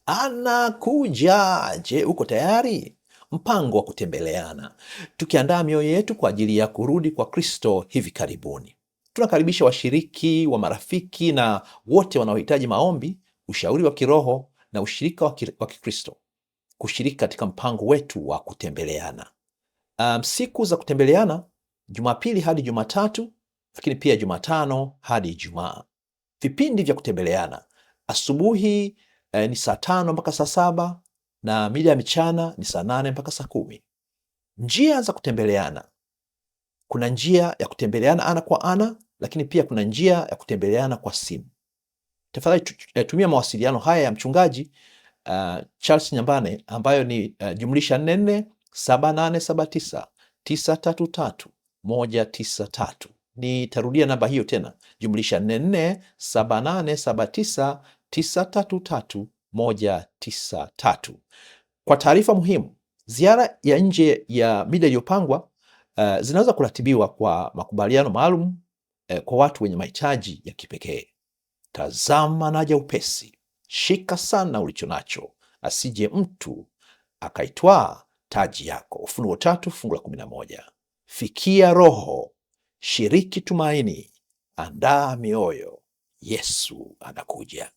Anakuja. Je, uko tayari? Mpango wa kutembeleana, tukiandaa mioyo yetu kwa ajili ya kurudi kwa Kristo hivi karibuni. Tunakaribisha washiriki wa marafiki na wote wanaohitaji maombi, ushauri wa kiroho na ushirika wa Kikristo kushiriki katika mpango wetu wa kutembeleana. Siku za kutembeleana Jumapili hadi Jumatatu, lakini pia Jumatano hadi Ijumaa. Vipindi vya kutembeleana asubuhi ni saa 5 mpaka saa 7 na mida ya michana ni saa 8 mpaka saa 10. Njia za kutembeleana, kuna njia ya kutembeleana ana kwa ana, lakini pia kuna njia ya kutembeleana kwa simu. Tafadhali tumia mawasiliano haya ya mchungaji Charles Nyambane ambayo ni jumlisha 44 7879 933 193. Nitarudia namba hiyo tena, jumlisha 44 7879 933 193. Kwa taarifa muhimu, ziara ya nje ya mida iliyopangwa zinaweza kuratibiwa kwa makubaliano maalum kwa watu wenye mahitaji ya kipekee. Tazama naja upesi, shika sana ulicho nacho, asije mtu akaitwaa taji yako. Ufunuo 3 fungu la 11. Fikia roho, shiriki tumaini, andaa mioyo, Yesu anakuja.